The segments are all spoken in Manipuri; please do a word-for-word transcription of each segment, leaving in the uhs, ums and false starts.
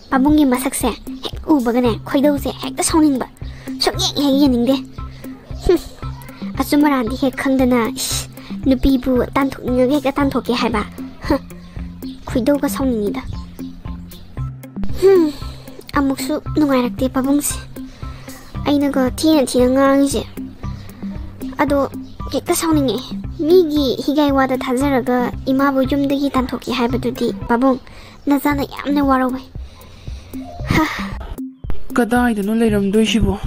ꯄꯥꯕꯨꯡꯒꯤ ꯃꯁꯛꯁꯦ ꯍꯦꯛ ꯎꯕꯒꯅꯦ, ꯈꯣꯏꯗꯧꯁꯦ ꯍꯦꯛꯇ ꯁꯥꯎꯅꯤꯡꯕ꯫ ꯁꯨꯛꯌꯦꯡ ꯍꯦꯛ ꯌꯦꯡꯅꯤꯡꯗꯦ꯫ ꯍꯨꯝ, ꯑꯆꯨꯝ ꯑꯔꯥꯟꯗꯤ ꯍꯦꯛ ꯈꯪꯗꯅ, ꯏꯁ, ꯅꯨꯄꯤꯕꯨ ꯇꯥꯟꯊꯣꯛꯅꯤꯡꯉꯒ ꯍꯦꯛꯇ ꯇꯥꯟꯊꯣꯛꯀꯦ ꯍꯥꯏꯕ꯫ ꯍ, ꯈꯣꯏꯗꯧꯒ ꯁꯥꯎꯅꯤꯡꯉꯤꯗ꯫ ꯍꯨꯝ, ꯑꯃꯨꯛꯁꯨ ꯅꯨꯡꯉꯥꯏꯔꯛꯇꯦ ꯄꯥꯕꯨꯡꯁꯦ꯫ ꯑꯩꯅꯒ ꯊꯤꯅ ꯊꯤꯅ ꯉꯥꯡꯉꯤꯁꯦ꯫ ꯑꯗꯣ ꯍꯦꯛꯇ ꯁꯥꯎꯅꯤꯡꯉꯦ꯫ ꯃꯤꯒꯤ ꯍꯤꯒꯥꯏ ꯋꯥꯗ ꯊꯥꯖꯔꯒ ꯏꯃꯥꯕꯨ ꯌꯨꯝꯗꯒꯤ ꯇꯥꯟꯊꯣꯛꯀꯦ ꯍꯥꯏꯕꯗꯨꯗꯤ ꯄꯥꯕꯨꯡ, ꯅꯆꯥꯅ ꯌꯥꯝꯅ ꯋꯥꯔꯧꯋꯦ꯫ ꯍ꯫ ꯀꯗꯥꯏꯗꯅꯣ ꯂꯩꯔꯝꯗꯣꯏꯁꯤꯕꯣ?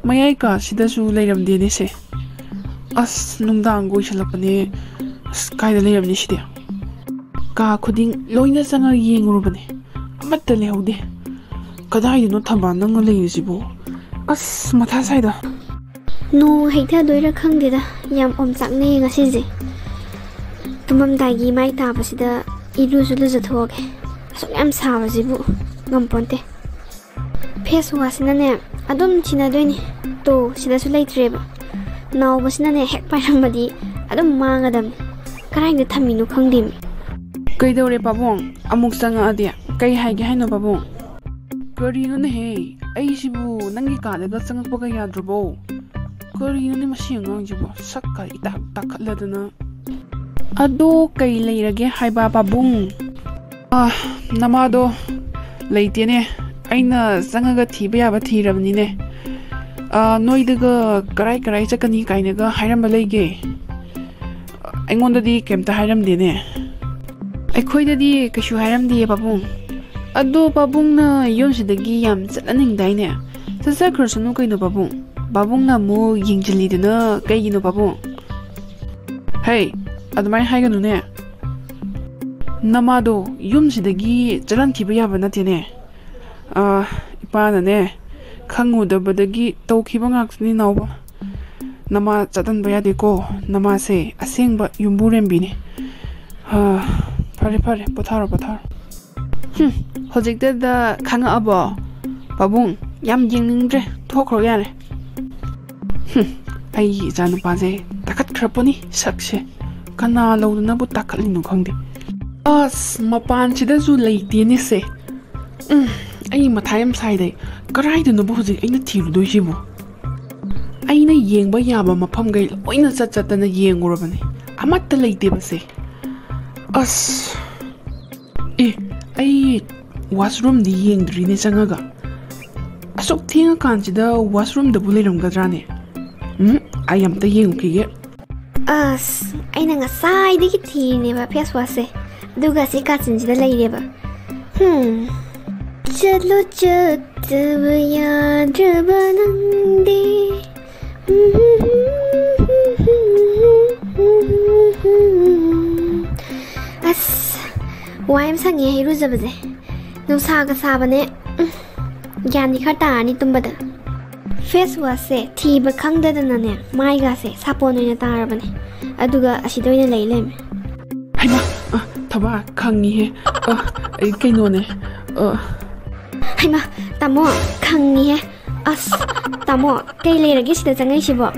ꯃꯌꯥꯏ ꯀꯥꯁꯤꯗꯁꯨ ꯂꯩꯔꯝꯗꯦꯅꯦ ꯁꯦ꯫ ꯑꯁ, ꯅꯨꯡꯗꯥꯡꯒ ꯑꯣꯏꯁꯜꯂꯛꯄꯅꯦ꯫ ꯑꯁ, ꯀꯥꯏꯗ ꯂꯩꯔꯝꯅꯤ ꯁꯤꯗꯤ? ꯀꯥ ꯈꯨꯗꯤꯡ ꯂꯣꯏꯅ ꯆꯪꯉꯒ ꯌꯦꯡꯉꯨꯔꯕꯅꯦ, ꯑꯃꯠꯇ ꯂꯩꯍꯧꯗꯦ꯫ ꯀꯗꯥꯏꯗꯅꯣ ꯊꯝꯕꯥꯜ ꯅꯪꯅ ꯂꯩꯔꯤꯁꯤꯕꯣ? ꯑꯁ, ꯃꯊꯥ ꯁꯥꯏꯗ꯫ ꯅꯣꯡ ꯍꯩꯊꯗꯣꯏꯔꯥ ꯈꯪꯗꯦꯗ, ꯌꯥꯝ ꯑꯣꯝꯆꯥꯛꯅꯩꯌꯦ ꯉꯁꯤꯁꯦ꯫ ꯇꯨꯝꯃꯝꯗꯥꯏꯒꯤ ꯃꯥꯏ ꯇꯥꯕꯁꯤꯗ ꯏꯔꯨꯁꯨ ꯂꯨꯖꯊꯣꯛꯑꯒꯦ꯫ ꯑꯁꯨꯛ ꯌꯥꯝ ꯁꯥꯕꯁꯤꯕꯨ ꯉꯝꯄꯣꯟꯇꯦ꯫ ꯐꯦꯁ ꯋꯥꯁꯁꯤꯅꯅꯦ ꯑꯗꯨꯝ ꯁꯤꯟꯅꯗꯣꯏꯅꯤ꯫ ꯇꯣ, ꯁꯤꯗꯁꯨ ꯂꯩꯇ꯭ꯔꯦꯕ꯫ ꯅꯥꯎꯕꯁꯤꯅꯅꯦ ꯍꯦꯛ ꯄꯥꯏꯔꯝꯃꯗꯤ ꯑꯗꯨꯝ ꯃꯥꯡꯉꯗꯝꯅꯤ꯫ ꯀꯗꯥꯏꯗ ꯊꯝꯃꯤꯅꯣ ꯈꯪꯗꯦꯃꯤ꯫ ꯀꯩꯗꯧꯔꯦ ꯄꯥꯕꯨꯡ? ꯑꯃꯨꯛ ꯆꯪꯉꯛꯑꯗꯤ? ꯀꯩ ꯍꯥꯏꯒꯦ ꯍꯥꯏꯅꯣ ꯄꯥꯕꯨꯡ? ꯀꯔꯤꯅꯣꯅꯦꯍꯦ? ꯑꯩꯁꯤꯕꯨ ꯅꯪꯒꯤ ꯀꯥꯗꯒ ꯆꯪꯉꯛꯄꯒ ꯌꯥꯗ꯭ꯔꯕꯣ? ꯀꯔꯤꯅꯣꯅꯦ ꯃꯁꯤ ꯑꯉꯥꯡꯁꯤꯕꯣ? ꯁꯛꯀ ꯏꯇꯥꯛ ꯇꯥꯛꯈꯠꯂꯗꯅ꯫ ꯑꯗꯣ ꯀꯩ ꯂꯩꯔꯒꯦ ꯍꯥꯏꯕ ꯄꯥꯕꯨꯡ? ꯑꯥ, ꯅꯃꯥꯗꯣ ꯂꯩꯇꯦꯅꯦ꯫ ꯑꯩꯅ ꯆꯪꯉꯒ ꯊꯤꯕ ꯌꯥꯕ ꯊꯤꯔꯕꯅꯤꯅꯦ꯫ ꯑꯥ, ꯅꯣꯏꯗꯒ ꯀꯔꯥꯏ ꯀꯔꯥꯏ ꯆꯠꯀꯅꯤ ꯀꯥꯏꯅꯒ ꯍꯥꯏꯔꯝꯕ ꯂꯩꯒꯦ? ꯑꯩꯉꯣꯟꯗꯗꯤ ꯀꯩꯝꯇ ꯍꯥꯏꯔꯝꯗꯦꯅꯦ꯫ ꯑꯩꯈꯣꯏꯗꯗꯤ ꯀꯩꯁꯨ ꯍꯥꯏꯔꯝꯗꯤꯌꯦ ꯄꯥꯕꯨꯡ꯫ ꯑꯗꯣ ꯄꯥꯕꯨꯡꯅ ꯌꯨꯝꯁꯤꯗꯒꯤ ꯌꯥꯝ ꯆꯠꯍꯟꯅꯤꯡꯗꯥꯏꯅꯦ? ꯆꯠꯆꯈ꯭ꯔꯁꯅꯨ ꯀꯩꯅꯣ ꯄꯥꯕꯨꯡ꯫ ꯄꯥꯕꯨꯡꯅ ꯑꯃꯨꯛ ꯌꯦꯡꯁꯤꯜꯂꯤꯗꯨꯅ ꯀꯩꯒꯤꯅꯣ ꯄꯥꯕꯨꯡ? ꯍꯩ, ꯑꯗꯨꯃꯥꯏꯅ ꯍꯥꯏꯒꯅꯨꯅꯦ꯫ ꯅꯃꯥꯗꯣ ꯌꯨꯝꯁꯤꯗꯒꯤ ꯆꯠꯍꯟꯈꯤꯕ ꯌꯥꯕ ꯅꯠꯇꯦꯅꯦ꯫ ꯑꯥ, ꯏꯄꯥꯅꯅꯦ, ꯈꯪꯉꯨꯗꯕꯗꯒꯤ ꯇꯧꯈꯤꯕ ꯉꯥꯛꯇꯅꯤ ꯅꯥꯎꯕ꯫ ꯅꯃꯥ ꯆꯠꯍꯟꯕ ꯌꯥꯗꯦꯀꯣ꯫ ꯅꯃꯥꯁꯦ ꯑꯁꯦꯡꯕ ꯌꯨꯝꯕꯨꯔꯦꯝꯕꯤꯅꯤ꯫ ꯑꯥ, ꯐꯔꯦ, ꯐꯔꯦ, ꯄꯣꯊꯥꯔꯣ, ꯄꯣꯊꯥꯔꯣ꯫ ꯍꯨꯝ, ꯍꯧꯖꯤꯛꯇꯗ ꯈꯪꯉꯛꯑꯕꯣ? ꯄꯥꯕꯨꯡ, ꯌꯥꯝ ꯌꯦꯡꯅꯤꯡꯗ꯭ꯔꯦ, ꯊꯣꯛꯈ꯭ꯔꯣ ꯌꯥꯔꯦ꯫ ꯍꯨꯝ, ꯑꯩꯒꯤ ꯏꯆꯥꯅꯨꯄꯥꯁꯦ ꯇꯥꯈꯠꯈ꯭ꯔꯄꯣꯠꯅꯤ ꯁꯛꯁꯦ꯫ ꯀꯅꯥ ꯂꯧꯗꯅꯕꯨ ꯇꯥꯈꯠꯂꯤꯅꯣ ꯈꯪꯗꯦ꯫ ꯑꯁ, ꯃꯄꯥꯟꯁꯤꯗꯁꯨ ꯂꯩꯇꯦꯅꯦꯁꯦ꯫ ꯎꯝ, ꯑꯩ ꯃꯊꯥ ꯌꯥꯝ ꯁꯥꯏꯗ꯫ ꯀꯔꯥꯏꯗꯅꯣꯕꯨ ꯍꯧꯖꯤꯛ ꯑꯩꯅ ꯊꯤꯔꯨꯗꯣꯏꯁꯤꯕꯨ? ꯑꯩꯅ ꯌꯦꯡꯕ ꯌꯥꯕ ꯃꯐꯝꯈꯩ ꯂꯣꯏꯅ ꯆꯠ ꯆꯠꯇꯅ ꯌꯦꯡꯉꯨꯔꯕꯅꯤ, ꯑꯃꯠꯇ ꯂꯩꯇꯦꯕꯁꯦ꯫ ꯑꯁ, ꯑꯦ, ꯑꯩ ꯋꯥꯁꯔꯨꯝꯗꯤ ꯌꯦꯡꯗ꯭ꯔꯤꯅꯦ ꯆꯪꯉꯒ꯫ ꯑꯁꯨꯛ ꯊꯦꯡꯉꯀꯥꯟꯁꯤꯗ ꯋꯥꯁꯔꯨꯝꯗꯕꯨ ꯂꯩꯔꯝꯒꯗ꯭ꯔꯥꯅꯦ? ꯎꯝ, ꯑꯩ ꯑꯝꯇ ꯌꯦꯡꯉꯨꯈꯤꯒꯦ꯫ ꯑꯁ, ꯑꯩꯅ ꯉꯁꯥꯏꯗꯒꯤ ꯊꯤꯔꯤꯅꯦꯕ ꯐꯦꯁ ꯋꯥꯁꯁꯦ, ꯑꯗꯨꯒ ꯁꯤ ꯀꯥꯆꯤꯟꯁꯤꯗ ꯂꯩꯔꯦꯕ꯫ ꯍꯝ꯫ ꯆꯠꯂꯣ ꯆꯠꯇꯕ ꯌꯥꯗ꯭ꯔꯕ ꯅꯪꯗꯤ꯫ ꯑꯁ, ꯋꯥ ꯌꯥꯝ ꯁꯪꯉꯦ ꯏꯔꯨꯖꯕꯁꯦ꯫ ꯅꯨꯡꯁꯥꯒ ꯁꯥꯕꯅꯦ꯫ ꯎꯝ, ꯒ꯭ꯌꯥꯟꯗꯤ ꯈꯔ ꯇꯥꯔꯅꯤ ꯇꯨꯝꯕꯗ꯫ ꯐꯦꯁ ꯋꯥꯁꯁꯦ ꯊꯤꯕ ꯈꯪꯗꯗꯅꯅꯦ, ꯃꯥꯏꯒꯥꯁꯦ ꯁꯥꯄꯣꯟ ꯑꯣꯏꯅ ꯇꯥꯔꯕꯅꯦ꯫ ꯑꯗꯨꯒ ꯑꯁꯤꯗ ꯑꯣꯏꯅ ꯂꯩ ꯂꯩꯔꯝꯃꯦ꯫ ꯍꯩꯃꯥ, ꯑ, ꯊꯕꯥ, ꯈꯪꯉꯤꯍꯦ꯫ ꯑ, ꯑꯩ ꯀꯩꯅꯣꯅꯦ꯫ ꯑ꯫ ꯍꯩꯃꯥ, ꯇꯥꯃꯣ, ꯈꯪꯉꯤꯍꯦ꯫ ꯑꯁ, ꯇꯥꯃꯣ, ꯀꯩ ꯂꯩꯔꯒꯦ ꯁꯤꯗ ꯆꯪꯉꯛꯏꯁꯤꯕꯣ?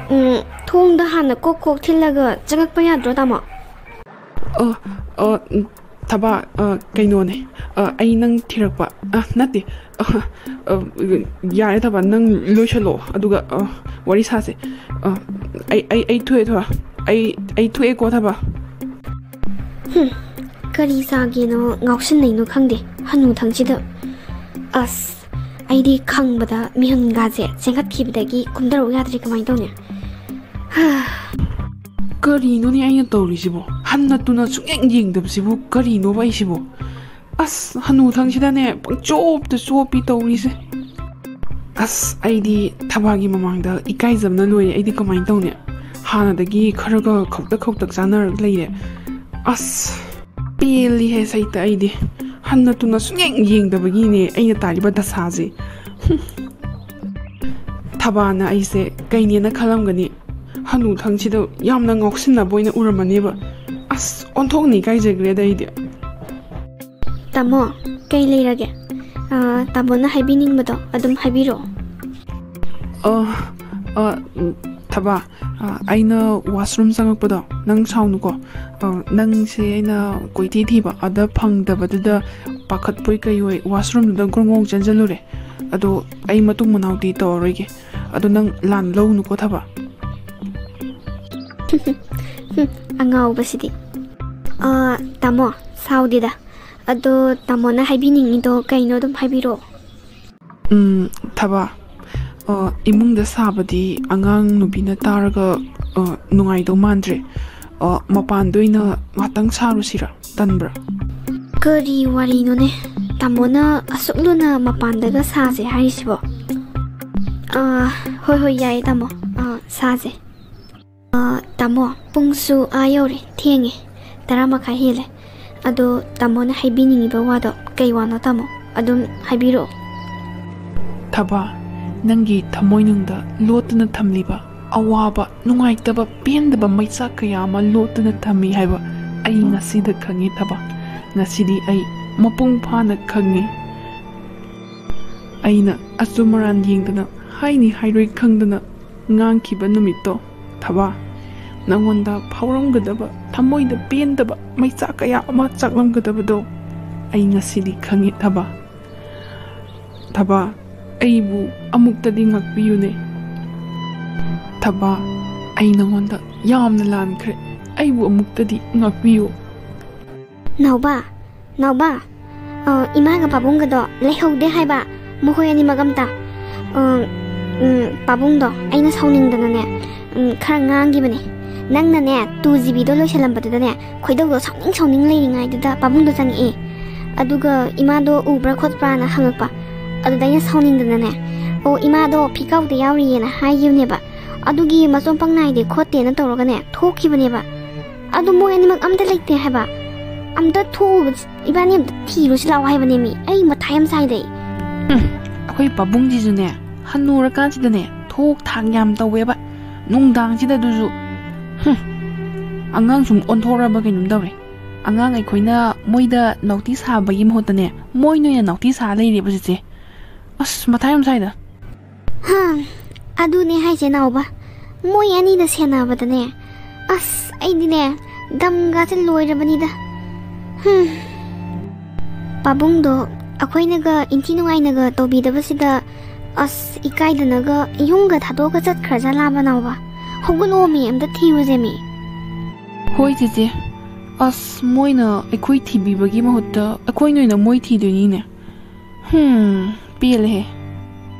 ꯎꯝ, ꯊꯣꯡꯗ ꯍꯥꯟꯅ ꯀꯣꯛ ꯀꯣꯛ ꯊꯤꯜꯂꯒ ꯆꯪꯉꯛꯄ ꯌꯥꯗ꯭ꯔꯣ, ꯇꯥꯃꯣ? ꯑ, ꯑ, ꯎꯝ, ꯊꯕꯥ, ꯑ, ꯀꯩꯅꯣꯅꯦ꯫ ꯑ, ꯑꯩ ꯅꯪ ꯊꯤꯔꯛꯄ, ꯑ, ꯅꯠꯇꯦ꯫ ꯑ, ꯑ, ꯌꯥꯔꯦ ꯊꯕꯥ, ꯅꯪ ꯂꯣꯏꯁꯜꯂꯣ, ꯑꯗꯨꯒ, ꯑ, ꯋꯥꯔꯤ ꯁꯥꯁꯦ꯫ ꯑ, ꯑꯩ, ꯑꯩ, ꯑꯩ ꯊꯣꯛꯑꯦ ꯊꯕꯥ, ꯑꯩ, ꯑꯩ ꯊꯣꯛꯑꯦꯀꯣ ꯊꯕꯥ꯫ ꯍꯨꯝ, ꯀꯔꯤ ꯆꯥꯒꯦꯅꯣ ꯉꯥꯎꯁꯤꯟꯅꯩꯅꯣ ꯈꯪꯗꯦ ꯍꯅꯨꯊꯪꯁꯤꯗ꯫ ꯑꯁ, ꯑꯩꯗꯤ ꯈꯪꯕꯗ ꯃꯤꯍꯨꯟꯒꯥꯁꯦ ꯆꯦꯟꯈꯠꯈꯤꯕꯗꯒꯤ ꯀꯨꯝꯊꯔꯛꯎ ꯌꯥꯗ꯭ꯔꯦ, ꯀꯃꯥꯏꯅ ꯇꯧꯅꯤ? ꯍꯥ꯫ ꯀꯔꯤꯅꯣꯅꯦ ꯑꯩꯅ ꯇꯧꯔꯤꯁꯤꯕꯣ? ꯍꯟꯅ ꯇꯨꯅ ꯁꯨꯡꯌꯦꯡ ꯌꯦꯡꯗꯕꯁꯤꯕꯨ ꯀꯔꯤꯅꯣꯕ ꯑꯩꯁꯤꯕꯣ? ꯑꯁ, ꯍꯅꯨꯊꯪꯁꯤꯗꯅꯦ ꯄꯪꯆꯣꯞꯇ ꯆꯣꯞꯄꯤ ꯇꯧꯔꯤꯁꯦ꯫ ꯑꯁ, ꯑꯩꯗꯤ ꯊꯕꯥꯒꯤ ꯃꯃꯥꯡꯗ ꯏꯀꯥꯏꯖꯕꯅ ꯂꯣꯏꯔꯦ꯫ ꯑꯩꯗꯤ ꯀꯃꯥꯏꯅ ꯇꯧꯅꯤ? ꯍꯥꯟꯅꯗꯒꯤ ꯈꯔꯒ ꯈꯧꯇꯛ ꯈꯧꯇꯛ ꯆꯥꯅꯔꯒ ꯂꯩꯔꯦ꯫ ꯑꯁ, ꯄꯦꯜꯂꯤꯍꯦ ꯁꯩꯇ ꯑꯩꯗꯤ꯫ ꯍꯟꯅ ꯇꯨꯅ ꯁꯨꯡꯌꯦꯡ ꯌꯦꯡꯗꯕꯒꯤꯅꯦ ꯑꯩꯅ ꯇꯥꯔꯤꯕ ꯗꯁꯥꯁꯦ꯫ ꯍꯨꯝ꯫ ꯊꯕꯥꯅ ꯑꯩꯁꯦ ꯀꯩꯅꯦꯅ ꯈꯜꯂꯝꯒꯅꯤ꯫ ꯍꯅꯨꯊꯪꯁꯤꯗ ꯌꯥꯝꯅ ꯉꯥꯎꯁꯤꯟꯅꯕ ꯑꯣꯏꯅ ꯎꯔꯝꯃꯅꯦꯕ꯫ ꯑꯁ, ꯑꯣꯟꯊꯣꯛꯅ ꯏꯀꯥꯏꯖꯈ꯭ꯔꯦꯗ ꯑꯩꯗꯤ꯫ ꯇꯥꯃꯣ, ꯀꯩ ꯂꯩꯔꯒꯦ? ꯑꯥ, ꯇꯥꯃꯣꯅ ꯍꯥꯏꯕꯤꯅꯤꯡꯕꯗꯣ ꯑꯗꯨꯝ ꯍꯥꯏꯕꯤꯔꯛꯑꯣ꯫ ꯑ, ꯑ, ꯎꯝ, ꯊꯕꯥ, ꯑ, ꯑꯩꯅ ꯋꯥꯁꯔꯨꯝ ꯆꯪꯉꯛꯄꯗꯣ ꯅꯪ ꯁꯥꯎꯅꯨꯀꯣ꯫ ꯑ, ꯅꯪꯁꯦ ꯑꯩꯅ ꯀꯣꯏꯊꯤ ꯊꯤꯕ ꯑꯗ ꯐꯪꯗꯕꯗꯨꯗ ꯄꯥꯈꯠꯄꯣꯏ ꯀꯩꯑꯣꯏ ꯋꯥꯁꯔꯨꯝꯗꯨꯗ ꯒ꯭ꯔꯣꯡ ꯒ꯭ꯔꯣꯡ ꯆꯦꯟꯖꯜꯂꯨꯔꯦ꯫ ꯑꯗꯣ ꯑꯩ ꯃꯇꯨꯡ ꯃꯅꯥꯎꯗꯤ ꯇꯧꯔꯔꯣꯏꯒꯦ꯫ ꯑꯗꯣ ꯅꯪ ꯂꯥꯟ ꯂꯧꯅꯨꯀꯣ ꯊꯕꯥ꯫ ꯑꯉꯥꯎꯕꯁꯤꯗꯤ꯫ ꯑ, ꯇꯥꯃꯣ, ꯁꯥꯎꯗꯦꯗ꯫ ꯑꯗꯣ ꯇꯥꯃꯣꯅ ꯍꯥꯏꯕꯤꯅꯤꯡꯉꯤꯗꯣ ꯀꯩꯅꯣ ꯑꯗꯨꯝ ꯍꯥꯏꯕꯤꯔꯛꯑꯣ꯫ ꯎꯝ, ꯊꯕꯥ, ꯑ, ꯏꯃꯨꯡꯗ ꯁꯥꯕꯗꯤ ꯑꯉꯥꯡ ꯅꯨꯄꯤꯅ ꯇꯥꯔꯒ, ꯑ, ꯅꯨꯡꯉꯥꯏꯗꯧ ꯃꯥꯟꯗ꯭ꯔꯦ꯫ ꯑ, ꯃꯄꯥꯟꯗ ꯑꯣꯏꯅ ꯉꯥꯛꯇꯪ ꯁꯥꯔꯨꯁꯤꯔꯥ? ꯇꯟꯕ꯭ꯔꯥ? ꯀꯔꯤ ꯋꯥꯔꯤꯅꯣꯅꯦ? ꯇꯥꯃꯣꯅ ꯑꯁꯨꯛ ꯂꯨꯅ ꯃꯄꯥꯟꯗꯒ ꯁꯥꯁꯦ ꯍꯥꯏꯔꯤꯁꯤꯕꯣ? ꯑ, ꯍꯣꯏ, ꯍꯣꯏ, ꯌꯥꯏꯌꯦ, ꯇꯥꯃꯣ꯫ ꯑ, ꯁꯥꯁꯦ꯫ ꯑ, ꯇꯥꯃꯣ, ꯄꯨꯡꯁꯨ ꯑꯥ ꯌꯧꯔꯦ, ꯊꯦꯡꯉꯦ, ꯇꯔꯥ ꯃꯈꯥꯏ ꯍꯦꯜꯂꯦ꯫ ꯑꯗꯣ ꯇꯥꯃꯣꯅ ꯍꯥꯏꯕꯤꯅꯤꯡꯉꯤꯕ ꯋꯥꯗꯣ ꯀꯩ ꯋꯥꯅꯣ, ꯇꯥꯃꯣ? ꯑꯗꯨꯝ ꯍꯥꯏꯕꯤꯔꯛꯑꯣ꯫ ꯊꯕꯥ, ꯅꯪꯒꯤ ꯊꯃꯣꯏꯅꯨꯡꯗ ꯂꯣꯠꯇꯨꯅ ꯊꯝꯂꯤꯕ ꯑꯋꯥꯕ, ꯅꯨꯡꯉꯥꯏꯇꯕ, ꯄꯦꯟꯗꯕ ꯃꯩꯆꯥꯛ ꯀꯌꯥ ꯑꯃ ꯂꯣꯠꯇꯨꯅ ꯊꯝꯃꯤ ꯍꯥꯏꯕ ꯑꯩ ꯉꯁꯤꯗ ꯈꯪꯉꯤ, ꯊꯕꯥ꯫ ꯉꯁꯤꯗꯤ ꯑꯩ ꯃꯄꯨꯡ ꯐꯥꯅ ꯈꯪꯉꯤ꯫ ꯑꯩꯅ ꯑꯆꯨꯝ ꯑꯔꯥꯟ ꯌꯦꯡꯗꯅ, ꯍꯥꯏꯅꯤ ꯍꯥꯏꯔꯣꯏ ꯈꯪꯗꯅ ꯉꯥꯡꯈꯤꯕ ꯅꯨꯃꯤꯠꯇꯣ, ꯊꯕꯥ, ꯅꯪꯉꯣꯟꯗ ꯐꯥꯎꯔꯝꯒꯗꯕ, ꯊꯃꯣꯏꯗ ꯄꯦꯟꯗꯕ ꯃꯩꯆꯥꯛ ꯀꯌꯥ ꯑꯃ ꯆꯥꯛꯂꯝꯒꯗꯕꯗꯣ ꯑꯩ ꯉꯁꯤꯗꯤ ꯈꯪꯉꯤ, ꯊꯕꯥ꯫ ꯊꯕꯥ, ꯑꯩꯕꯨ ꯑꯃꯨꯛꯇꯗꯤ ꯉꯥꯛꯄꯤꯌꯨꯅꯦ꯫ ꯊꯕꯥ, ꯑꯩ ꯅꯉꯣꯟꯗ ꯌꯥꯝꯅ ꯂꯥꯟꯈ꯭ꯔꯦ꯫ ꯑꯩꯕꯨ ꯑꯃꯨꯛꯇꯗꯤ ꯉꯥꯛꯄꯤꯌꯨ꯫ ꯅꯥꯎꯕ, ꯅꯥꯎꯕ, ꯑ, ꯏꯃꯥꯒ ꯄꯥꯕꯨꯡꯒꯗꯣ ꯂꯩꯍꯧꯗꯦ ꯍꯥꯏꯕ, ꯃꯈꯣꯏ ꯑꯅꯤꯃꯛ ꯑꯝꯇ꯫ ꯑ, ꯎꯝ, ꯄꯥꯕꯨꯡꯗꯣ ꯑꯩꯅ ꯁꯥꯎꯅꯤꯡꯗꯅꯅꯦ, ꯎꯝ, ꯈꯔ ꯉꯥꯡꯈꯤꯕꯅꯦ꯫ ꯅꯪꯅꯅꯦ, ꯇꯨ ꯖꯤ ꯕꯤꯗꯣ ꯂꯣꯏꯁꯜꯂꯝꯕꯗꯨꯗꯅꯦ, ꯈꯣꯏꯗꯧꯗꯣ ꯁꯥꯎꯅꯤꯡ ꯁꯥꯎꯅꯤꯡ ꯂꯩꯔꯤꯉꯩꯗꯨꯗ ꯄꯥꯕꯨꯡꯗꯣ ꯆꯪꯉꯛꯑꯦ꯫ ꯑꯗꯨꯒ ꯏꯃꯥꯗꯣ ꯎꯕ꯭ꯔꯥ ꯈꯣꯠꯄ꯭ꯔꯥꯅ ꯍꯪꯉꯛꯄ꯫ ꯑꯗꯨꯗ ꯑꯩꯅ ꯁꯥꯎꯅꯤꯡꯗꯅꯅꯦ, "ꯑꯣ, ꯏꯃꯥꯗꯣ ꯐꯤꯀꯥꯎꯗ ꯌꯥꯎꯔꯤꯌꯦꯅ" ꯍꯥꯏꯈꯤꯕꯅꯦꯕ꯫ ꯑꯗꯨꯒꯤ ꯃꯆꯣꯝ ꯄꯪ ꯅꯥꯏꯗꯦ ꯈꯣꯠꯇꯦꯅ ꯇꯧꯔꯒꯅꯦ, ꯊꯣꯛꯈꯤꯕꯅꯦꯕ꯫ ꯑꯗꯨ ꯃꯣꯏ ꯑꯅꯤꯃꯛ ꯑꯝꯇ ꯂꯩꯇꯦ ꯍꯥꯏꯕ꯫ ꯑꯝꯇ ꯊꯣꯛꯎ-, ꯏꯕꯥꯅꯤ ꯑꯝꯇ ꯊꯤꯔꯨꯁꯤ ꯂꯥꯛꯑꯣ ꯍꯥꯏꯕꯅꯦ ꯃꯤ꯫ ꯑꯩ ꯃꯊꯥ ꯌꯥꯝ ꯁꯥꯏꯗ ꯑꯩ꯫ ꯍꯨꯝ, ꯑꯩꯈꯣꯏ ꯄꯥꯕꯨꯡꯁꯤꯁꯨꯅꯦ, ꯍꯟꯅꯨꯔꯀꯥꯟꯁꯤꯗꯅꯦ, ꯊꯣꯛ ꯊꯥꯛ ꯌꯥꯝ ꯇꯧꯋꯦꯕ꯫ ꯅꯨꯡꯗꯥꯡꯁꯤꯗ ꯑꯗꯨꯁꯨ, ꯍꯨꯝ, ꯑꯉꯥꯡ ꯁꯨꯝ ꯑꯣꯟꯊꯣꯔꯛꯑꯕ ꯀꯩꯅꯣꯝ ꯇꯧꯔꯦ꯫ ꯑꯉꯥꯡ ꯑꯩꯈꯣꯏꯅ ꯃꯣꯏꯗ ꯅꯥꯎꯇꯤ ꯁꯥꯕꯒꯤ ꯃꯍꯨꯠꯇꯅꯦ, ꯃꯣꯏꯅ ꯑꯣꯏꯅ ꯅꯥꯎꯇꯤ ꯁꯥ ꯂꯩꯔꯦꯕ ꯍꯧꯖꯤꯛꯁꯦ꯫ ꯑꯁ, ꯃꯊꯥ ꯌꯥꯝ ꯁꯥꯏꯗ꯫ ꯍꯥ, ꯑꯗꯨꯅꯦ ꯍꯥꯏꯁꯦ, ꯅꯥꯎꯕ꯫ ꯃꯣꯏ ꯑꯅꯤꯅ ꯁꯦꯟꯅꯕꯗꯅꯦ, ꯑꯁ, ꯑꯩꯗꯤꯅꯦ, ꯗꯝꯒꯁꯦ ꯂꯣꯏꯔꯕꯅꯤꯗ꯫ ꯍꯨꯝ꯫ ꯄꯥꯕꯨꯡꯗꯣ ꯑꯩꯈꯣꯏꯅꯒ ꯏꯟꯊꯤ ꯅꯨꯡꯉꯥꯏꯅꯒ ꯇꯧꯕꯤꯗꯕꯁꯤꯗ, ꯑꯁ, ꯏꯀꯥꯏꯗꯅꯒ ꯌꯨꯝꯒ ꯊꯥꯗꯣꯛꯑꯒ ꯆꯠꯈ꯭ꯔꯖꯥꯠꯂꯥꯕ, ꯅꯥꯎꯕ? ꯍꯧꯒꯠꯂꯛꯑꯣꯃꯤ, ꯑꯝꯇ ꯊꯤꯔꯨꯁꯦꯃꯤ꯫ ꯍꯣꯏ, ꯆꯦꯆꯦ꯫ ꯑꯁ, ꯃꯣꯏꯅ ꯑꯩꯈꯣꯏ ꯊꯤꯕꯤꯕꯒꯤ ꯃꯍꯨꯠꯇ ꯑꯩꯈꯣꯏꯅ ꯑꯣꯏꯅ ꯃꯣꯏ ꯊꯤꯗꯣꯏꯅꯤꯅꯦ꯫ ꯍꯨꯝ, ꯄꯦꯜꯂꯦꯍꯦ꯫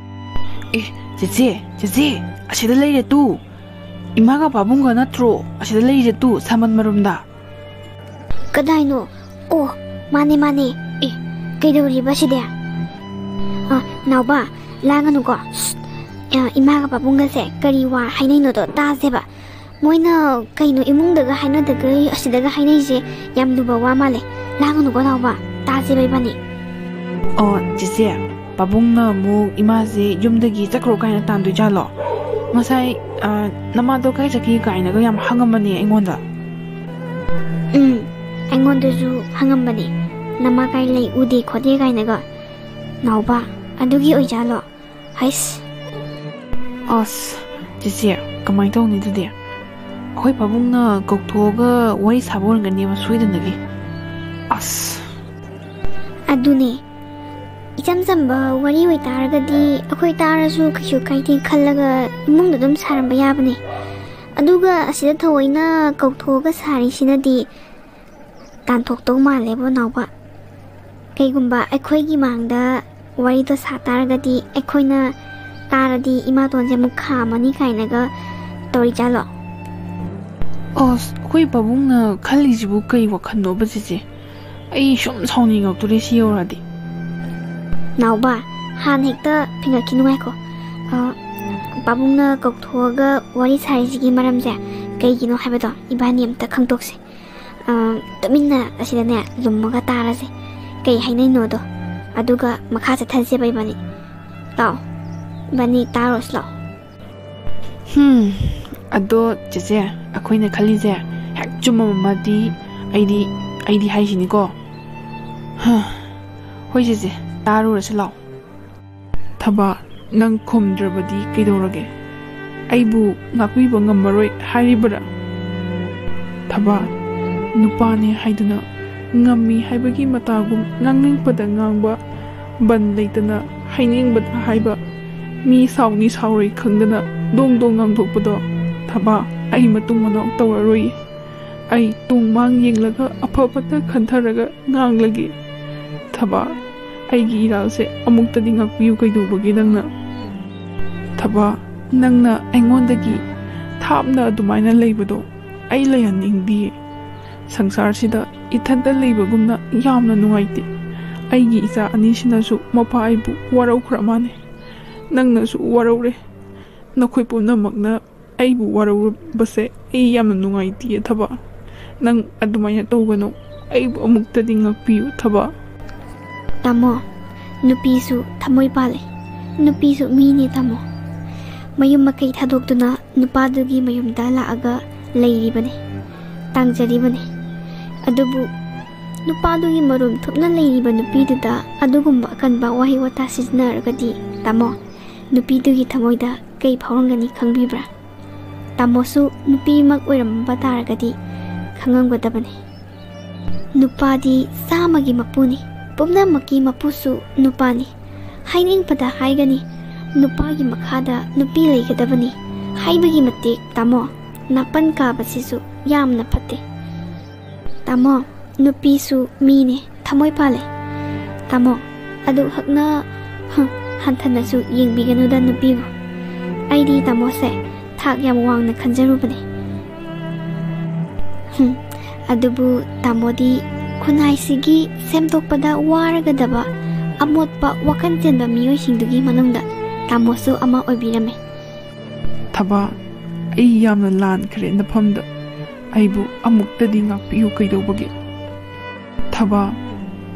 ꯑꯦ, ꯆꯦꯆꯦ, ꯆꯦꯆꯦ, ꯑꯁꯤꯗ ꯂꯩꯔꯦ ꯇꯨ꯫ ꯏꯃꯥꯒ ꯄꯥꯕꯨꯡꯒ ꯅꯠꯇ꯭ꯔꯣ? ꯑꯁꯤꯗ ꯂꯩꯔꯤꯁꯦ ꯇꯨ, ꯁꯥꯃꯟ ꯃꯔꯨꯝꯗ꯫ ꯀꯗꯥꯏꯅꯣ? ꯑꯣ, ꯃꯥꯅꯦ, ꯃꯥꯅꯦ꯫ ꯑꯦ, ꯀꯩꯗꯧꯔꯤꯕ ꯁꯤꯗꯤ? ꯑ, ꯅꯥꯎꯕ, ꯂꯥꯡꯒꯅꯨꯀꯣ꯫ ꯁ꯭ꯁ꯫ ꯑ, ꯏꯃꯥꯒ ꯄꯥꯕꯨꯡꯒꯁꯦ ꯀꯔꯤ ꯋꯥ ꯍꯥꯏꯅꯩꯅꯣꯗꯣ ꯇꯥꯁꯦꯕ꯫ ꯃꯣꯏꯅ ꯀꯩꯅꯣ ꯏꯃꯨꯡꯗꯒ ꯍꯥꯏꯅꯗꯒꯩ ꯑꯁꯤꯗꯒ ꯍꯥꯏꯅꯩꯁꯦ ꯌꯥꯝ ꯂꯨꯕ ꯋꯥ ꯃꯥꯜꯂꯦ꯫ ꯂꯥꯡꯒꯅꯨꯀꯣ ꯅꯥꯎꯕ, ꯇꯥꯁꯦꯕ ꯏꯕꯥꯅꯤ꯫ ꯑꯣ, ꯆꯦꯆꯦ, ꯄꯥꯕꯨꯡꯅ ꯑꯃꯨꯛ ꯏꯃꯥꯁꯦ ꯌꯨꯝꯗꯒꯤ ꯆꯠꯈ꯭ꯔꯣ ꯀꯥꯏꯅ ꯇꯥꯟꯗꯣꯏꯖꯥꯠꯂꯣ? ꯉꯁꯥꯏ, ꯑ, ꯅꯃꯥꯗꯣ ꯀꯥꯏ ꯆꯠꯈꯤ ꯀꯥꯏꯅꯒ ꯌꯥꯝ ꯍꯪꯉꯝꯕꯅꯦ ꯑꯩꯉꯣꯟꯗ꯫ ꯎꯝ, ꯑꯩꯉꯣꯟꯗꯁꯨ ꯍꯪꯉꯝꯕꯅꯦ, "ꯅꯃꯥ ꯀꯥꯏ ꯂꯩ, ꯎꯗꯦ ꯈꯣꯠꯇꯦ" ꯀꯥꯏꯅꯒ꯫ ꯅꯥꯎꯕ, ꯑꯗꯨꯒꯤ ꯑꯣꯏꯖꯥꯠꯂꯣ? ꯍꯩꯁ꯫ ꯑꯁ, ꯆꯦꯆꯦ, ꯀꯃꯥꯏꯅ ꯇꯧꯅꯤ ꯑꯗꯨꯗꯤ? ꯑꯩꯈꯣꯏ ꯄꯥꯕꯨꯡꯅ ꯀꯧꯊꯣꯛꯑꯒ ꯋꯥꯔꯤ ꯁꯥꯕ ꯑꯣꯏꯔꯝꯒꯅꯦꯕ ꯁꯣꯏꯗꯅꯒꯤ꯫ ꯑꯁ꯫ ꯑꯗꯨꯅꯦ꯫ ꯏꯆꯝ ꯆꯝꯕ ꯋꯥꯔꯤ ꯑꯣꯏꯇꯥꯔꯒꯗꯤ ꯑꯩꯈꯣꯏ ꯇꯥꯔꯁꯨ ꯀꯩꯁꯨ ꯀꯥꯏꯗꯦ ꯈꯜꯂꯒ ꯏꯃꯨꯡꯗ ꯑꯗꯨꯝ ꯁꯥꯔꯝꯕ ꯌꯥꯕꯅꯦ꯫ ꯑꯗꯨꯒ ꯑꯁꯤꯗ ꯊꯑꯣꯏꯅ ꯀꯧꯊꯣꯛꯑꯒ ꯁꯥꯔꯤꯁꯤꯅꯗꯤ ꯇꯥꯟꯊꯣꯛꯇꯧ ꯃꯥꯜꯂꯦꯕꯣ, ꯅꯥꯎꯕ꯫ ꯀꯩꯒꯨꯝꯕ ꯑꯩꯈꯣꯏꯒꯤ ꯃꯥꯡꯗ ꯋꯥꯔꯤꯗꯣ ꯁꯥ ꯇꯥꯔꯒꯗꯤ, ꯑꯩꯈꯣꯏꯅ ꯇꯥꯔꯗꯤ ꯏꯃꯥꯇꯣꯟꯁꯦ ꯑꯃꯨꯛ ꯈꯥꯝꯃꯅꯤ ꯀꯥꯏꯅꯒ ꯇꯧꯔꯤꯖꯥꯠꯂꯣ? ꯑꯁ, ꯑꯩꯈꯣꯏ ꯄꯥꯕꯨꯡꯅ ꯈꯜꯂꯤꯁꯤꯕꯨ ꯀꯩ ꯋꯥꯈꯜꯅꯣꯕ, ꯆꯦꯆꯦ? ꯑꯩ ꯁꯨꯝ ꯁꯥꯎꯅꯤꯡꯉꯛꯇꯣꯔꯦ ꯁꯤ ꯌꯧꯔꯛꯑꯗꯤ꯫ ꯅꯥꯎꯕ, ꯍꯥꯟꯅ ꯍꯦꯛꯇ ꯐꯤꯡꯒꯠꯈꯤꯅꯨ, ꯉꯥꯏꯈꯣ꯫ ꯑ, ꯄꯥꯕꯨꯡꯅ ꯀꯧꯊꯣꯛꯑꯒ ꯋꯥꯔꯤ ꯁꯥꯔꯤꯁꯤꯒꯤ ꯃꯔꯝꯁꯦ ꯀꯩꯒꯤꯅꯣ ꯍꯥꯏꯕꯗꯣ ꯏꯕꯥꯅꯤ ꯑꯝꯇ ꯈꯪꯗꯣꯛꯁꯦ꯫ ꯑ, ꯇꯨꯃꯤꯟꯅ ꯑꯁꯤꯗꯅꯦ ꯂꯨꯝꯃꯒ ꯇꯥꯔꯁꯦ, ꯀꯩ ꯍꯥꯏꯅꯩꯅꯣꯗꯣ꯫ ꯑꯗꯨꯒ ꯃꯈꯥ ꯆꯠꯊꯁꯦꯕ ꯏꯕꯥꯅꯤ꯫ ꯂꯥꯛꯑꯣ, ꯏꯕꯥꯅꯤ ꯇꯥꯔꯨꯔꯁꯤ ꯂꯥꯛꯑꯣ꯫ ꯍꯝ, ꯑꯗꯣ ꯆꯦꯆꯦ, ꯑꯩꯈꯣꯏꯅ ꯈꯜꯂꯤꯁꯦ ꯍꯦꯛ ꯆꯨꯝꯃꯝꯃꯗꯤ ꯑꯩꯗꯤ, ꯑꯩꯗꯤ ꯍꯥꯏꯁꯤꯅꯤꯀꯣ꯫ ꯍ, ꯍꯣꯏ ꯆꯦꯆꯦ, ꯇꯥꯔꯨꯔꯁꯤ ꯂꯥꯛꯑꯣ꯫ ꯊꯕꯥ, ꯅꯪ ꯈꯨꯝꯗ꯭ꯔꯕꯗꯤ ꯀꯩꯗꯧꯔꯒꯦ? ꯑꯩꯕꯨ ꯉꯥꯛꯄꯤꯕ ꯉꯝꯃꯔꯣꯏ ꯍꯥꯏꯔꯤꯕꯔꯥ? ꯊꯕꯥ, ꯅꯨꯄꯥꯅꯦ ꯍꯥꯏꯗꯨꯅ ꯉꯝꯃꯤ ꯍꯥꯏꯕꯒꯤ ꯃꯇꯥꯒꯨꯝ ꯉꯥꯡꯅꯤꯡꯕꯗ ꯉꯥꯡꯕ, ꯕꯟ ꯂꯩꯇꯅ ꯍꯥꯏꯅꯤꯡꯕꯗ ꯍꯥꯏꯕ, ꯃꯤ ꯁꯥꯎꯅꯤ ꯁꯥꯎꯔꯣꯏ ꯈꯪꯗꯅ ꯗꯣꯡ ꯗꯣꯡ ꯉꯥꯡꯊꯣꯛꯄꯗꯣ, ꯊꯕꯥ, ꯑꯩ ꯃꯇꯨꯡ ꯃꯅꯥꯎ ꯇꯧꯔꯔꯣꯏ꯫ ꯑꯩ ꯇꯨꯡ ꯃꯥꯡ ꯌꯦꯡꯂꯒ ꯑꯐ ꯐꯠꯇ ꯈꯟꯊꯔꯒ ꯉꯥꯡꯂꯒꯦ꯫ ꯊꯕꯥ, ꯑꯩꯒꯤ ꯏꯔꯥꯜꯁꯦ ꯑꯃꯨꯛꯇꯗꯤ ꯉꯥꯛꯄꯤꯌꯨ ꯀꯩꯗꯧꯕꯒꯤ ꯅꯪꯅ? ꯊꯕꯥ, ꯅꯪꯅ ꯑꯩꯉꯣꯟꯗꯒꯤ ꯊꯥꯞꯅ ꯑꯗꯨꯃꯥꯏꯅ ꯂꯩꯕꯗꯣ ꯑꯩ ꯂꯩꯍꯟꯅꯤꯡꯗꯤꯌꯦ꯫ ꯁꯪꯁꯥꯔꯁꯤꯗ ꯏꯊꯟꯇ ꯂꯩꯕꯒꯨꯝꯅ ꯌꯥꯝꯅ ꯅꯨꯡꯉꯥꯏꯇꯦ꯫ ꯑꯩꯒꯤ ꯏꯆꯥ ꯑꯅꯤꯁꯤꯅꯁꯨ ꯃꯄꯥ ꯑꯩꯕꯨ ꯋꯥꯔꯧꯈ꯭ꯔ ꯃꯥꯅꯦ꯫ ꯅꯪꯅꯁꯨ ꯋꯥꯔꯧꯔꯦ꯫ ꯅꯈꯣꯏ ꯄꯨꯝꯅꯃꯛꯅ ꯑꯩꯕꯨ ꯋꯥꯔꯧꯔꯕꯁꯦ ꯑꯩ ꯌꯥꯝꯅ ꯅꯨꯡꯉꯥꯏꯇꯤꯌꯦ ꯊꯕꯥ꯫ ꯅꯪ ꯑꯗꯨꯃꯥꯏꯅ ꯇꯧꯒꯅꯨ꯫ ꯑꯩꯕꯨ ꯑꯃꯨꯛꯇꯗꯤ ꯉꯥꯛꯄꯤꯌꯨ ꯊꯕꯥ꯫ ꯇꯥꯃꯣ, ꯅꯨꯄꯤꯁꯨ ꯊꯃꯣꯏ ꯄꯥꯜꯂꯦ꯫ ꯅꯨꯄꯤꯁꯨ ꯃꯤꯅꯦ ꯇꯥꯃꯣ꯫ ꯃꯌꯨꯝ ꯃꯀꯩ ꯊꯥꯗꯣꯛꯇꯨꯅ ꯅꯨꯄꯥꯗꯨꯒꯤ ꯃꯌꯨꯝꯗ ꯂꯥꯛꯑꯒ ꯂꯩꯔꯤꯕꯅꯦ, ꯇꯥꯡꯖꯔꯤꯕꯅꯦ꯫ ꯑꯗꯨꯕꯨ ꯅꯨꯄꯥꯗꯨꯒꯤ ꯃꯔꯨꯝ ꯊꯨꯞꯅ ꯂꯩꯔꯤꯕ ꯅꯨꯄꯤꯗꯨꯗ ꯑꯗꯨꯒꯨꯝꯕ ꯑꯀꯟꯕ ꯋꯥꯍꯩ ꯋꯥꯇꯥ ꯁꯤꯖꯤꯟꯅꯔꯒꯗꯤ ꯇꯥꯃꯣ, ꯅꯨꯄꯤꯗꯨꯒꯤ ꯊꯃꯣꯏꯗ ꯀꯩ ꯐꯥꯎꯔꯝꯒꯅꯤ ꯈꯪꯕꯤꯕ꯭ꯔꯥ? ꯇꯥꯃꯣꯁꯨ ꯅꯨꯄꯤꯃꯛ ꯑꯣꯏꯔꯝꯕ ꯇꯥꯔꯒꯗꯤ ꯈꯪꯉꯝꯒꯗꯕꯅꯤ꯫ ꯅꯨꯄꯥꯗꯤ ꯆꯥꯝꯃꯒꯤ ꯃꯄꯨꯅꯤ, ꯄꯨꯝꯅꯃꯛꯀꯤ ꯃꯄꯨꯁꯨ ꯅꯨꯄꯥꯅꯤ꯫ ꯍꯥꯏꯅꯤꯡꯕꯗ ꯍꯥꯏꯒꯅꯤ, ꯅꯨꯄꯥꯒꯤ ꯃꯈꯥꯗ ꯅꯨꯄꯤ ꯂꯩꯒꯗꯕꯅꯤ ꯍꯥꯏꯕꯒꯤ ꯃꯇꯤꯛ ꯇꯥꯃꯣ, ꯅꯥꯄꯟ ꯀꯥꯕꯁꯤꯁꯨ ꯌꯥꯝꯅ ꯐꯠꯇꯦ꯫ ꯇꯥꯃꯣ, ꯅꯨꯄꯤꯁꯨ ꯃꯤꯅꯦ, ꯊꯃꯣꯏ ꯄꯥꯜꯂꯦ꯫ ꯇꯥꯃꯣ, ꯑꯗꯨ ꯍꯛꯅ, ꯍꯝ, ꯍꯟꯊꯅꯁꯨ ꯌꯦꯡꯕꯤꯒꯅꯨꯗ ꯅꯨꯄꯤꯕꯨ꯫ ꯑꯩꯗꯤ ꯇꯥꯃꯣꯁꯦ ꯊꯥꯛ ꯌꯥꯝ ꯋꯥꯡꯅ ꯈꯟꯖꯔꯨꯕꯅꯦ꯫ ꯍꯝ, ꯑꯗꯨꯕꯨ ꯇꯥꯃꯣꯗꯤ ꯈꯨꯟꯅꯥꯏꯁꯤꯒꯤ ꯁꯦꯝꯗꯣꯛꯄꯗ ꯋꯥꯔꯒꯗꯕ ꯑꯃꯣꯠꯄ ꯋꯥꯈꯜ ꯆꯦꯟꯕ ꯃꯤꯑꯣꯏꯁꯤꯡꯗꯨꯒꯤ ꯃꯅꯨꯡꯗ ꯇꯥꯃꯣꯁꯨ ꯑꯃ ꯑꯣꯏꯕꯤꯔꯝꯃꯦ꯫ ꯊꯕꯥ, ꯑꯩ ꯌꯥꯝꯅ ꯂꯥꯟꯈ꯭ꯔꯦ ꯅꯐꯝꯗ꯫ ꯑꯩꯕꯨ ꯑꯃꯨꯛꯇꯗꯤ ꯉꯥꯛꯄꯤꯌꯨ ꯀꯩꯗꯧꯕꯒꯤ? ꯊꯕꯥ,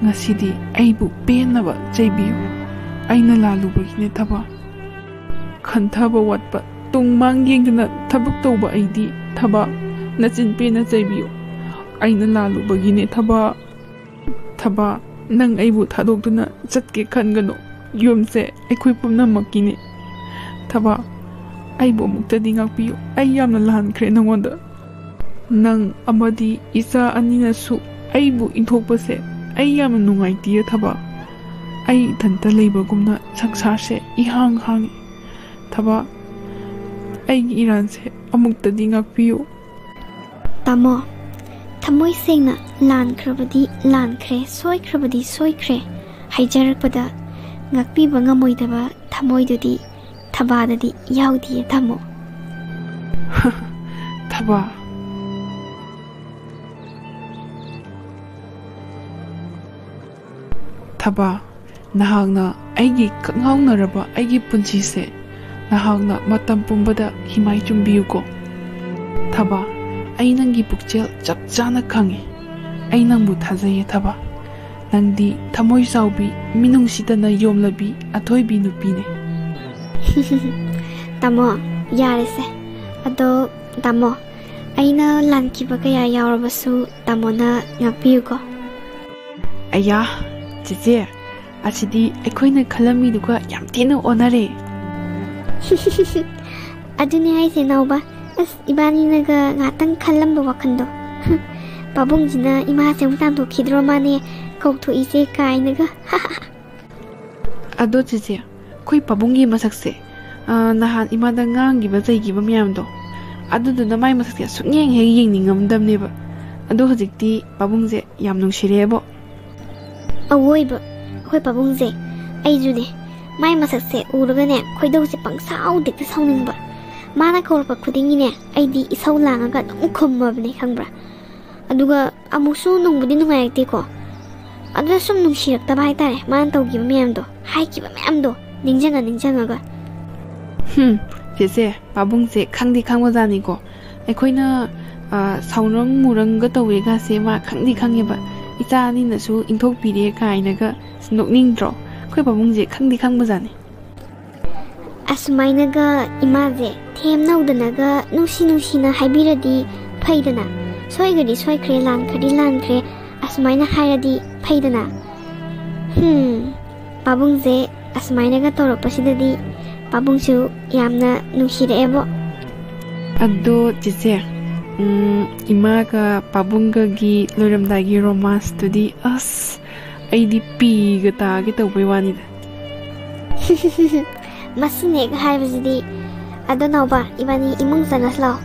ꯉꯁꯤꯗꯤ ꯑꯩꯕꯨ ꯄꯦꯟꯅꯕ ꯆꯩꯕꯤꯌꯨ꯫ ꯑꯩꯅ ꯂꯥꯜꯂꯨꯕꯒꯤꯅꯦ ꯊꯕꯥ꯫ ꯈꯟꯊꯕ ꯋꯥꯠꯄ, ꯇꯨꯡ ꯃꯥꯡ ꯌꯦꯡꯗꯅ ꯊꯕꯛ ꯇꯧꯕ ꯑꯩꯗꯤ ꯊꯕꯥ꯫ ꯅꯆꯤꯟ ꯄꯦꯟꯅ ꯆꯩꯕꯤꯌꯨ꯫ ꯑꯩꯅ ꯂꯥꯜꯂꯨꯕꯒꯤꯅꯦ ꯊꯕꯥ꯫ ꯊꯕꯥ, ꯅꯪ ꯑꯩꯕꯨ ꯊꯥꯗꯣꯛꯇꯨꯅ ꯆꯠꯀꯦ ꯈꯟꯒꯅꯨ꯫ ꯌꯨꯝꯁꯦ ꯑꯩꯈꯣꯏ ꯄꯨꯝꯅꯃꯛꯀꯤꯅꯤ꯫ ꯊꯕꯥ, ꯑꯩꯕꯨ ꯑꯃꯨꯛꯇꯗꯤ ꯉꯥꯛꯄꯤꯌꯨ꯫ ꯑꯩ ꯌꯥꯝꯅ ꯂꯥꯟꯈ꯭ꯔꯦ ꯅꯉꯣꯟꯗ꯫ ꯅꯪ ꯑꯃꯗꯤ ꯏꯆꯥ ꯑꯅꯤꯅꯁꯨ ꯑꯩꯕꯨ ꯏꯟꯊꯣꯛꯄꯁꯦ ꯑꯩ ꯌꯥꯝꯅ ꯅꯨꯡꯉꯥꯏꯇꯤꯌꯦ ꯊꯕꯥ꯫ ꯑꯩ ꯏꯊꯟꯇ ꯂꯩꯕꯒꯨꯝꯅ ꯁꯪꯁꯥꯔꯁꯦ ꯏꯍꯥꯡ ꯍꯥꯡꯉꯤ꯫ ꯊꯕꯥ, ꯑꯩꯒꯤ ꯏꯔꯥꯟꯁꯦ ꯑꯃꯨꯛꯇꯗꯤ ꯉꯥꯛꯄꯤꯌꯨ꯫ ꯇꯥꯃꯣ, ꯊꯃꯣꯏ ꯁꯦꯡꯅ ꯂꯥꯟꯈ꯭ꯔꯕꯗꯤ ꯂꯥꯟꯈ꯭ꯔꯦ, ꯁꯣꯏꯈ꯭ꯔꯕꯗꯤ ꯁꯣꯏꯈ꯭ꯔꯦ ꯍꯥꯏꯖꯔꯛꯄꯗ ꯉꯥꯛꯄꯤꯕ ꯉꯝꯃꯣꯏꯗꯕ ꯊꯃꯣꯏꯗꯨꯗꯤ ꯊꯕꯥꯗꯗꯤ ꯌꯥꯎꯗꯤꯌꯦ ꯇꯥꯃꯣ꯫ ꯊꯕꯥ꯫ ꯊꯕꯥ, ꯅꯍꯥꯛꯅ ꯑꯩꯒꯤ ꯀꯛꯉꯥꯎꯅꯔꯕ ꯑꯩꯒꯤ ꯄꯨꯟꯁꯤꯁꯦ ꯅꯍꯥꯛꯅ ꯃꯇꯝ ꯄꯨꯝꯕꯗ ꯍꯤꯃꯥꯏ ꯆꯨꯝꯕꯤꯌꯨꯀꯣ꯫ ꯊꯕꯥ, ꯑꯩ ꯅꯪꯒꯤ ꯄꯨꯛꯆꯦꯜ ꯆꯞ ꯆꯥꯅ ꯈꯪꯉꯤ꯫ ꯑꯩ ꯅꯪꯕꯨ ꯊꯥꯖꯩꯌꯦ ꯊꯕꯥ꯫ ꯅꯪꯗꯤ ꯊꯃꯣꯏ ꯆꯥꯎꯕꯤ, ꯃꯤꯅꯨꯡꯁꯤꯇꯅ ꯌꯣꯝꯂꯕꯤ ꯑꯊꯣꯏꯕꯤ ꯅꯨꯄꯤꯅꯦ꯫ ꯇꯥꯃꯣ, ꯌꯥꯔꯦꯁꯦ꯫ ꯑꯗꯣ ꯇꯥꯃꯣ, ꯑꯩꯅ ꯂꯥꯟꯈꯤꯕ ꯀꯌꯥ ꯌꯥꯎꯔꯕꯁꯨ ꯇꯥꯃꯣꯅ ꯉꯥꯛꯄꯤꯌꯨꯀꯣ꯫ ꯑꯌꯥ, ꯆꯦꯆꯦ, ꯑꯁꯤꯗꯤ ꯑꯩꯈꯣꯏꯅ ꯈꯜꯂꯝꯃꯤꯗꯨꯒ ꯌꯥꯝ ꯊꯤꯅ ꯑꯣꯟꯅꯔꯦ꯫ ꯑꯗꯨꯅꯦ ꯍꯥꯏꯁꯦ ꯅꯥꯎꯕ꯫ ꯑꯁ, ꯏꯕꯥꯅꯤꯅꯒ ꯉꯥꯛꯇꯪ ꯈꯜꯂꯝꯕ ꯋꯥꯈꯜꯗꯣ꯫ ꯄꯥꯕꯨꯡꯁꯤꯅ ꯏꯃꯥꯁꯦ ꯑꯃꯨꯛ ꯇꯥꯟꯊꯣꯛꯈꯤꯗ꯭ꯔꯣ ꯃꯥꯅꯦ ꯀꯧꯊꯣꯛꯏꯁꯦ ꯀꯥꯏꯅꯒ꯫ ꯑꯗꯣ ꯆꯦꯆꯦ, ꯑꯩꯈꯣꯏ ꯄꯥꯕꯨꯡꯒꯤ ꯃꯁꯛꯁꯦ, ꯑ, ꯅꯍꯥꯟ ꯏꯃꯥꯗ ꯉꯥꯡꯈꯤꯕ ꯆꯩꯈꯤꯕ ꯃꯌꯥꯝꯗꯣ, ꯑꯗꯨꯗꯨꯅ ꯃꯥꯏ ꯃꯁꯛꯁꯦ ꯁꯨꯛꯌꯦꯡ ꯍꯦꯛ ꯌꯦꯡꯅꯤꯡꯉꯝꯗꯕꯅꯦꯕ꯫ ꯑꯗꯣ ꯍꯧꯖꯤꯛꯇꯤ ꯄꯥꯕꯨꯡꯁꯦ ꯌꯥꯝ ꯅꯨꯡꯁꯤꯔꯦꯕꯣ꯫ ꯑꯋꯣꯏꯕ, ꯑꯩꯈꯣꯏ ꯄꯥꯕꯨꯡꯁꯦ, ꯑꯩꯁꯨꯅꯦ, ꯃꯥꯏ ꯃꯁꯛꯁꯦ ꯎꯔꯒꯅꯦ ꯈꯣꯏꯗꯧꯁꯦ ꯄꯪꯁꯥꯎꯗ ꯍꯦꯛꯇ ꯁꯥꯎꯅꯤꯡꯕ꯫ ꯃꯥꯅ ꯀꯧꯔꯛꯄ ꯈꯨꯗꯤꯡꯒꯤꯅꯦ ꯑꯩꯗꯤ ꯏꯁꯧ ꯂꯥꯡꯉꯒ ꯑꯗꯨꯝ ꯈꯨꯝꯃꯕꯅꯦ ꯈꯪꯕ꯭ꯔꯥ꯫ ꯑꯗꯨꯒ ꯑꯃꯨꯛꯁꯨ ꯅꯨꯡꯕꯨꯗꯤ ꯅꯨꯡꯉꯥꯏꯔꯛꯇꯦꯀꯣ꯫ ꯑꯗꯨꯗ ꯁꯨꯝ ꯅꯨꯡꯁꯤꯔꯛꯇꯕ ꯍꯥꯏꯇꯥꯔꯦ, ꯃꯥꯅ ꯇꯧꯈꯤꯕ ꯃꯌꯥꯝꯗꯣ, ꯍꯥꯏꯈꯤꯕ ꯃꯌꯥꯝꯗꯣ ꯅꯤꯡꯁꯤꯡꯉ ꯅꯤꯡꯁꯤꯡꯉꯒ꯫ ꯍꯨꯝ, ꯆꯦꯆꯦ, ꯄꯥꯕꯨꯡꯁꯦ ꯈꯪꯗꯤ ꯈꯪꯕꯖꯥꯠꯅꯤꯀꯣ꯫ ꯑꯩꯈꯣꯏꯅ, ꯑ, ꯁꯥꯎꯅꯝ ꯃꯨꯔꯝꯒ ꯇꯧꯋꯦꯒꯁꯦ ꯃꯥ ꯈꯪꯗꯤ ꯈꯪꯉꯦꯕ꯫ ꯏꯆꯥ ꯑꯅꯤꯅꯁꯨ ꯏꯟꯊꯣꯛꯄꯤꯔꯦ ꯀꯥꯏꯅꯒ꯫ ꯑꯁ, ꯅꯣꯛꯅꯤꯡꯗ꯭ꯔꯣ? ꯑꯩꯈꯣꯏ ꯄꯥꯕꯨꯡꯁꯦ ꯈꯪꯗꯤ ꯈꯪꯕꯖꯥꯠꯅꯤ꯫ ꯑꯁꯨꯃꯥꯏꯅꯒ ꯏꯃꯥꯁꯦ ꯊꯦꯝꯅꯧꯗꯅꯒ ꯅꯨꯡꯁꯤ ꯅꯨꯡꯁꯤꯅ ꯍꯥꯏꯕꯤꯔꯗꯤ ꯐꯩꯗꯅ꯫ "ꯁꯣꯏꯈ꯭ꯔꯗꯤ ꯁꯣꯏꯈ꯭ꯔꯦ, ꯂꯥꯟꯈ꯭ꯔꯗꯤ ꯂꯥꯟꯈ꯭ꯔꯦ" ꯑꯁꯨꯃꯥꯏꯅ ꯍꯥꯏꯔꯗꯤ ꯐꯩꯗꯅ꯫ ꯍꯨꯝ, ꯄꯥꯕꯨꯡꯁꯦ ꯑꯁꯨꯃꯥꯏꯅꯒ ꯇꯧꯔꯛꯄꯁꯤꯗꯗꯤ ꯄꯥꯕꯨꯡꯁꯨ ꯌꯥꯝꯅ ꯅꯨꯡꯁꯤꯔꯛꯑꯦꯕꯣ꯫ ꯑꯗꯣ ꯆꯦꯆꯦ, ꯎꯝ, ꯏꯃꯥꯒ ꯄꯥꯕꯨꯡꯒꯒꯤ ꯂꯣꯏꯔꯝꯗꯥꯏꯒꯤ ꯔꯣꯃꯥꯟꯁꯇꯨꯗꯤ ꯑꯁ, ꯑꯩꯗꯤ ꯄꯤꯒ ꯇꯥꯒꯦ ꯇꯧꯕꯩ ꯋꯥꯅꯤꯗ꯫ ꯃꯁꯤꯅꯦꯒ ꯍꯥꯏꯕꯁꯤꯗꯤ꯫ ꯑꯗꯣ ꯅꯥꯎꯕ, ꯏꯕꯥꯅꯤ ꯏꯃꯨꯡ ꯆꯪꯉꯁꯤ ꯂꯥꯛꯑꯣ꯫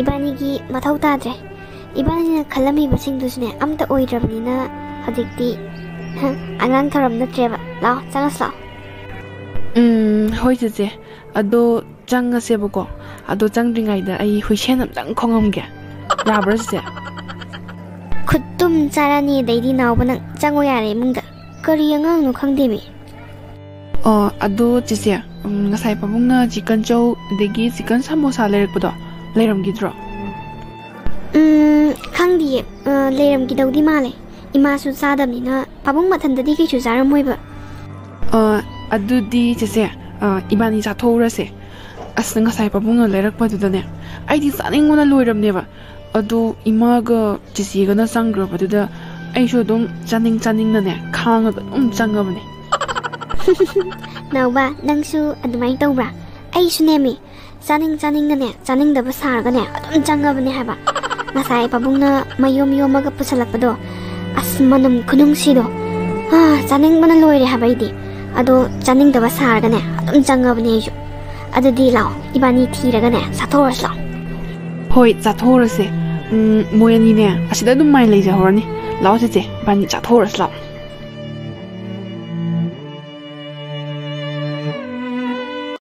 ꯏꯕꯥꯅꯤꯒꯤ ꯃꯊꯧ ꯇꯥꯗ꯭ꯔꯦ꯫ ꯏꯕꯥꯅꯤꯅ ꯈꯜꯂꯝꯃꯤꯕꯁꯤꯡꯗꯨꯁꯨꯅꯦ ꯑꯝꯇ ꯑꯣꯏꯗ꯭ꯔꯕꯅꯤꯅ ꯍꯧꯖꯤꯛꯇꯤ, ꯍ, ꯑꯉꯥꯡ ꯊꯧꯔꯝ ꯅꯠꯇ꯭ꯔꯦꯕ꯫ ꯂꯥꯛꯑꯣ, ꯆꯪꯉꯁꯤ ꯂꯥꯛꯑꯣ꯫ ꯎꯝ, ꯍꯣꯏ ꯆꯦꯆꯦ꯫ ꯑꯗꯣ ꯆꯪꯉꯁꯦꯕꯀꯣ꯫ ꯑꯗꯣ ꯆꯪꯗ꯭ꯔꯤꯉꯩꯗ ꯑꯩ ꯍꯨꯏꯁꯦꯟ ꯑꯝꯇꯪ ꯈꯣꯡꯉꯝꯒꯦ꯫ ꯌꯥꯕ꯭ꯔꯥ ꯆꯦꯆꯦ? ꯈꯨꯠꯇꯨꯝ ꯆꯥꯔꯅꯤ, ꯑꯗꯩꯗꯤ ꯅꯥꯎꯕ ꯅꯪ ꯆꯪꯉꯣ ꯌꯥꯔꯦ ꯏꯃꯨꯡꯗ꯫ ꯀꯔꯤ ꯑꯉꯥꯡꯅꯣ ꯈꯪꯗꯦꯃꯤ꯫ ꯑꯣ, ꯑꯗꯣ ꯆꯦꯆꯦ, ꯎꯝ, ꯉꯁꯥꯏ ꯄꯥꯕꯨꯡꯅ ꯆꯤꯛꯀꯟ ꯆꯧ ꯑꯗꯒꯤ ꯆꯤꯛꯀꯟ ꯁꯃꯣꯁꯥ ꯂꯩꯔꯛꯄꯗꯣ ꯂꯩꯔꯝꯈꯤꯗ꯭ꯔꯣ? ꯎꯝ, ꯈꯪꯗꯤꯌꯦ꯫ ꯑ, ꯂꯩꯔꯝꯈꯤꯗꯧꯗꯤ ꯃꯥꯜꯂꯦ꯫ ꯏꯃꯥꯁꯨ ꯆꯥꯗꯕꯅꯤꯅ ꯄꯥꯕꯨꯡ ꯃꯊꯟꯇꯗꯤ ꯀꯩꯁꯨ ꯆꯥꯔꯝꯃꯣꯏꯕ꯫ ꯑ, ꯑꯗꯨꯗꯤ ꯆꯦꯆꯦ, ꯑ, ꯏꯕꯥꯅꯤ ꯆꯥꯊꯣꯛꯎꯔꯁꯦ꯫ ꯑꯁ, ꯉꯁꯥꯏ ꯄꯥꯕꯨꯡꯅ ꯂꯩꯔꯛꯄꯗꯨꯗꯅꯦ, ꯑꯩꯗꯤ ꯆꯥꯅꯤꯡꯕꯅ ꯂꯣꯏꯔꯝꯅꯦꯕ꯫ ꯑꯗꯣ ꯏꯃꯥꯒ ꯆꯦꯆꯦꯒꯅ ꯆꯪꯈ꯭ꯔꯕꯗꯨꯗ ꯑꯩꯁꯨ ꯑꯗꯨꯝ ꯆꯥꯅꯤꯡ ꯆꯥꯅꯤꯡꯅꯅꯦ ꯈꯥꯡꯉꯒ ꯑꯗꯨꯝ ꯆꯪꯉꯕꯅꯦ꯫ ꯅꯥꯎꯕ, ꯅꯪꯁꯨ ꯑꯗꯨꯃꯥꯏꯅ ꯇꯧꯕ꯭ꯔꯥ? ꯑꯩꯁꯨꯅꯦꯃꯤ, ꯆꯥꯅꯤꯡ ꯆꯥꯅꯤꯡꯅꯅꯦ, ꯆꯥꯅꯤꯡꯗꯕ ꯁꯥꯔꯒꯅꯦ ꯑꯗꯨꯝ ꯆꯪꯉꯕꯅꯦ ꯍꯥꯏꯕ꯫ ꯉꯁꯥꯏ ꯄꯥꯕꯨꯡꯅ ꯃꯌꯣꯝ ꯌꯣꯝꯃꯒ ꯄꯨꯁꯜꯂꯛꯄꯗꯣ, ꯑꯁ, ꯃꯅꯝ ꯈꯨꯅꯨꯡꯁꯤꯗꯣ, ꯑꯥ, ꯆꯥꯅꯤꯡꯕꯅ ꯂꯣꯏꯔꯦ ꯍꯥꯏꯕ ꯑꯩꯗꯤ꯫ ꯑꯗꯣ ꯆꯥꯅꯤꯡꯗꯕ ꯁꯥꯔꯒꯅꯦ ꯑꯗꯨꯝ ꯆꯪꯉꯕꯅꯦ ꯑꯩꯁꯨ꯫ ꯑꯗꯨꯗꯤ ꯂꯥꯛꯑꯣ, ꯏꯕꯥꯅꯤ ꯊꯤꯔꯒꯅꯦ ꯆꯥꯊꯣꯛꯎꯔꯁꯤ ꯂꯥꯛꯑꯣ꯫ ꯍꯣꯏ, ꯆꯥꯊꯣꯛꯎꯔꯁꯦ꯫ ꯎꯝ, ꯃꯣꯏ ꯑꯅꯤꯅꯦ ꯑꯁꯤꯗ ꯑꯗꯨꯝ ꯃꯥꯏ ꯂꯩꯖꯍꯧꯔꯅꯤ꯫ ꯂꯥꯛꯑꯣ ꯆꯦꯆꯦ, ꯏꯕꯥꯅꯤ ꯆꯥꯊꯣꯛꯎꯔꯁꯤ ꯂꯥꯛꯑꯣ꯫